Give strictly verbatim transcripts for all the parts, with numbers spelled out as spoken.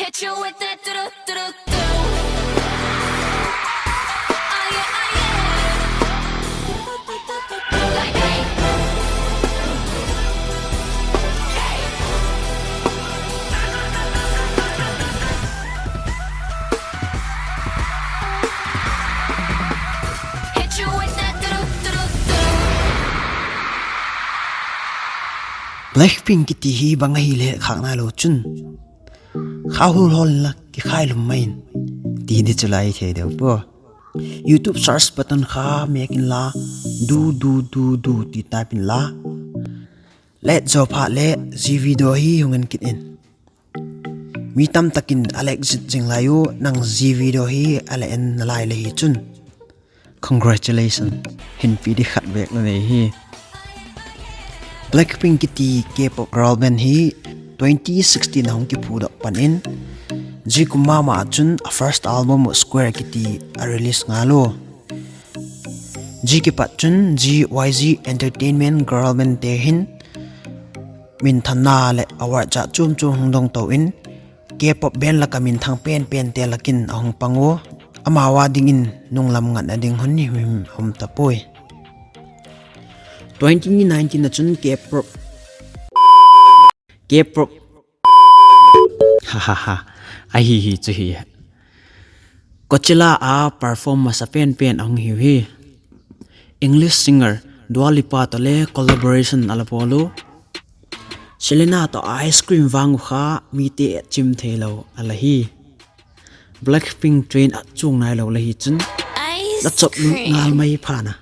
Hit you with that do-do-do-do-do. Oh yeah, oh yeah. Like, hey. Hit you with that do-do-do-do. Blackpink kiti hi bang ahile khâk nailo chun, kha hul hawl inla kikhai lum mai in, ti di chu la i thei deu pua. YouTube search button kha mêk inla, du du du du ti type inla, la et zaw phat le zia video hi hung en kit in. Mi tamtak in a la exit zing lai u, nang zia video hi a la en nalai le hi chun, congratulations, hinpi di khat bêk la nei hi. Blackpink kiti K-pop girl band hi twenty sixteen a hung kiphudok pan in, zia kum ma ma chun a first album uh Square kiti a release ngal u. Zia kipat chun zia Y G Entertainment girl bandte hin minthanna leh award jat chuam chuam hung dong to in, K-pop band lak ah minthang pen pente lak in a hung pang ua. Amau â dingin nunglam ngatna ding hun himhim a um ta puai. Twenty nineteen a chun K-pop, K-pop, ahi hi chu hi, Coachella a perform masa pen pen a hung hiu hi. English singer Dua Lipa tawh le collaboration a la bawl u. Selena tawh ice cream vang uh kha mite et chim theilo a la hi. Blackpink train ah chuang nailo la hi chun, la chawp lut ngal mai phan a.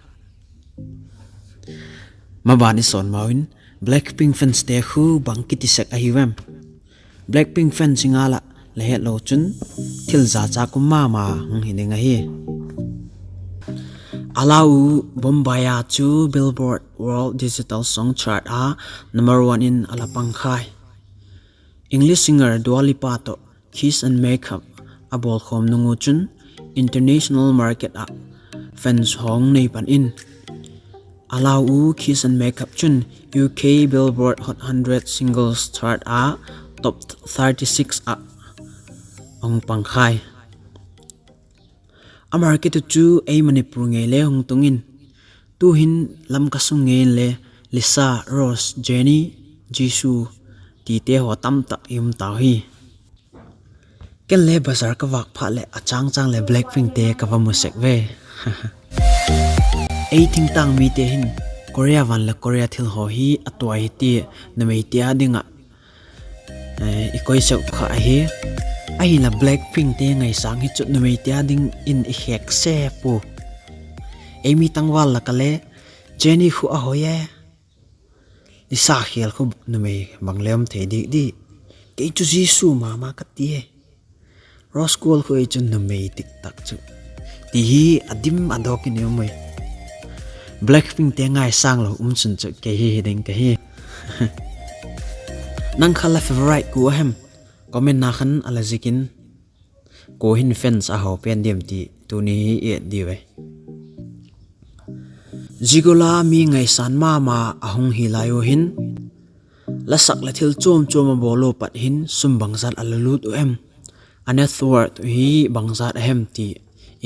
Maban i sawn mau in, Blackpink fanste khu bang kiti sek ahiu em? Blackpink fans i ngal ah la hetlo chun, thil zacha kum ma ma hung hi ding ahi. A lau u Bombay a chu Billboard World Digital Song Chart a number one in a la pang khai. English singer Dua Lipa tawh Kiss and Make Up a bawlkhawm nung u chun international market ah fans hung nei pan in, a lau u Kiss and Make Up chun U K Billboard Hot hundred Singles Chart a top thirty six ah hung pang khai. A market uh chu ei Manipur ngei le hung tung in, tu'hin Lamka sung ngei inle Lisa, Rose, Jennie, Jisoo tite haw tamtak i um tau hi. Ken le bazar ka vâk phat leh a châng châng leh Blackpinkte ka va mu sek ve. Ei thingtâng mite hin Korea van leh Korea thil haw hi a tuai hi ti, numeite â ding ah i koi sek kha ahi. Ahinla Blackpinkte ngaisâng hi chu numeite â dingin i khêk se pua. Ei mi tangval lak ah le Jennie khu a hoi e. Lisa khêl khu numei bang le um thei dik di. Kei chu Jisoo ma ma ka ti e. Rose Kual khu ei chun numei dik tak chu, ti hi a dim a dawk in i um ui. Blackpinkte ngaisâng lo um sun chu kei hi hi ding ka hi. Nang kha la favourite kua hem? Commentna khan a la zik in. Kua hin fans a hau pen diam ti tuni hi i et diu e. Zia gual a mi ngaisâng ma ma a hung hi lai u hin, la sak leh thil chuam chuam a bawl u pat hin sum bangzat a la lût u em? A net worth hi bangzat a hem ti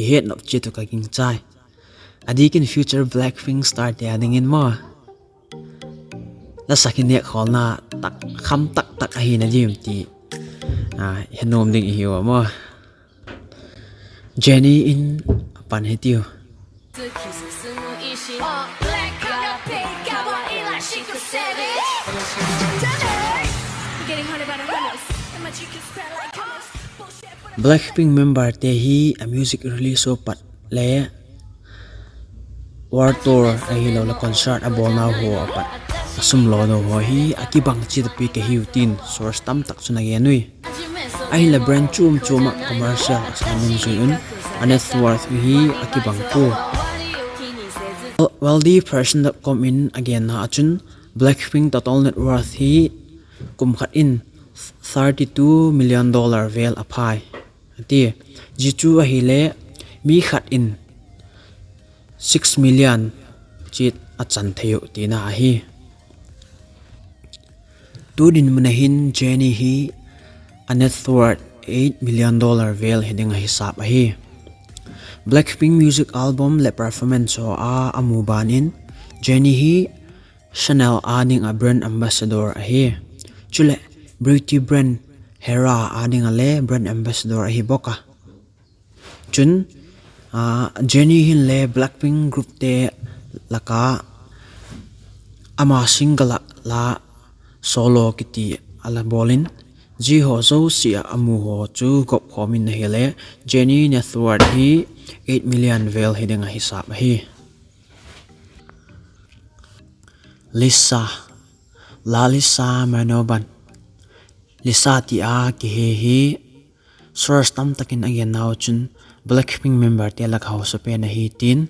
i het nop chiat u ka gingchai. A diak in future Blackpink starte â dingin maw, la sak hi nêkkhawlna tak kham tak tak ahina diam ti he nuam ding i hiu a maw. Jennie in a pan hi tiu. Blackpink memberte hi a music release u pat le world tour ahilo leh concert a bawlnau haw a pat a sum lawnu haw hi a kibang chiat a piak ahiu tin source tamtak chun a gen ui. Ahinla brand chuam chuam ah commercial a sa nung zui un a net worth hi a kibang pua. Wealthy person dot com in a genna ah chun Blackpink total net worth hi kum khat in thirty two million dollar vel a phai a ti. Zia chu ahile mi khat in six million chiat a chan thei uh tina ahi. Tu dinmun a hin Jennie hi a net worth eight million dollar vel hi ding a hisap ahi. Blackpink music album leh performance haw a a mu ban in, Jennie hi Chanel â ding ah brand ambassador ahi. Chuleh beauty brand Hera â ding ah le brand ambassador ahi bawk a. Chun, Jennie hin le Blackpink groupte lak a ama single ah la solo kiti a la bawl in, zia haw zosia ah a mu haw chu gop khawm in ahile, Jennie net worth hi eight million vel hi ding a hisap ahi. Lisa, Lalisa Manoban, Lisa ti a kihe hi source tamtak in a gennau chun Blackpink memberte lak hausa pen ahi tin,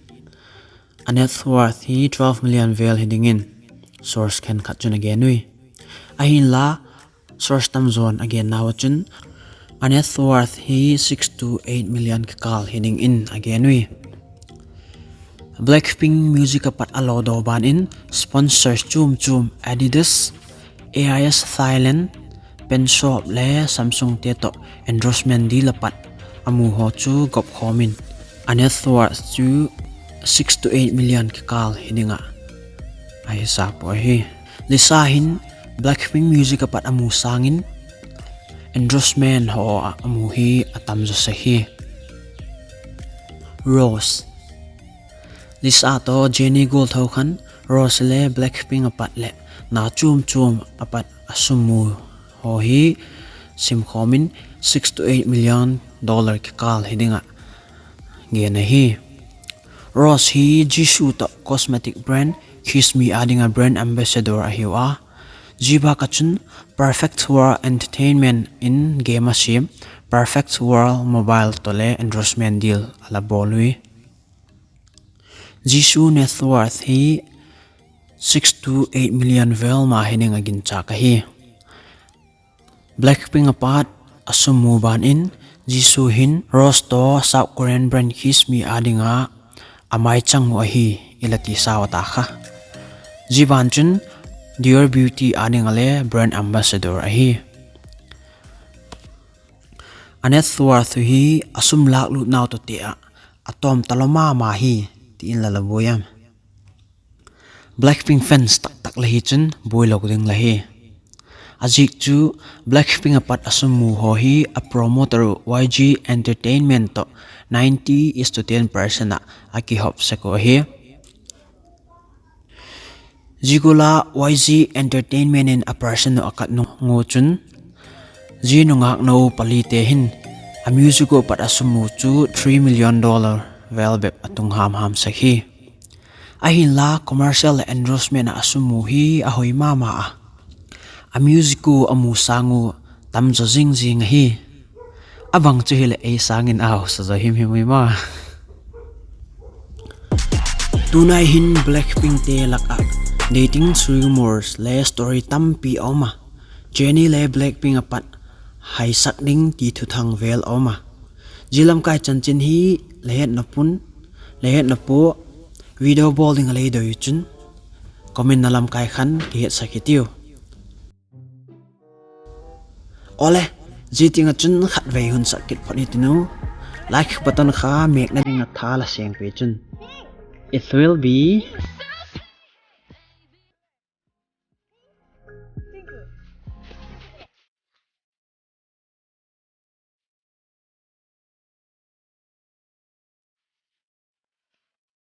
a net worth hi twelve million vel hi dingin source khenkhat chun a gen ui. Ahinla, source tamzaw in a gennau ah chun a net worth hi six to eight million kikâl hi dingin a gen ui. Blackpink music ah pat a lawdaw ban in sponsors chuam chuam Adidas, A I S Thailand, Penshoppe le Samsungte tawh endorsement deal ah pat a mu haw chu gop khawm in, a net worth chu six to eight million kikâl hi ding ah a hisap uh ahi. Lisa hin Blackpink music ah pat a mu sâng in endorsement haw ah a mu hi a tam zaw sek hi. Rose, Lisa tawh Jennie gual tho khan Rose le Blackpink ah pat leh na chuam chuam ah pat a sum mu haw hi sim khawm in six to eight million dollar kikâl hi ding ah gen ahi. Rose hi Jisoo tawh cosmetic brand Kiss Me â ding ah brand ambassador ahiu a, zia bâk ah chun Perfect World Entertainment in game a siam Perfect World Mobile tawh le endorsement deal a la bawl ui. Jisoo net worth hi six to eight million vel ma hi ding a ginchâk ahi. Blackpink ah pat a sum mu ban in Jisoo hin Rose tawh South Korean brand Kiss Me â ding a a maichang uh ahi i la ti sau a ta kha. Zia ban chun Dior Beauty â ding ah le brand ambassador ahi. A net worth hi a sum lâklûtnau tawh te ah a tawm talo ma ma hi ti in la la buai am? Blackpink fans taktak la hi chun buailo ding la hi. A ziak chu Blackpink ah pat a sum mu haw hi a promoter uh Y G Entertainment tawh ninety is to ten percent ah a kihop sek uh ahi. Zia gual a Y G Entertainment in a percent uh a kat nung uh chun, zia nungâk no palite hin a music uh pat a sum mu chu three million dollar vel bep a tung ham ham sek hi. Ahinla commercial leh endorsement ah a sum mu hi a hoi ma ma a, a music uh a mu sâng uh tam zaw zing zing ahi. A bang chu hileh ei sâng in a hausa zaw him him ui ma. Tunai hin Blackpinkte lak ah dating rumors le story tampi a um a, Jennie le Blackpink ah pat haisak ding ti thuthang vel a um a. Zia lamkai chanchin hi la hetna pua, video bawl ding a lei doi chun commentna lamkai khan kihetsak hitiu. Awle, zia tiang ah chun khatvei hun sak kit phot hitiu. Like button kha mêkna ding ah tha la seng pe chun, it will be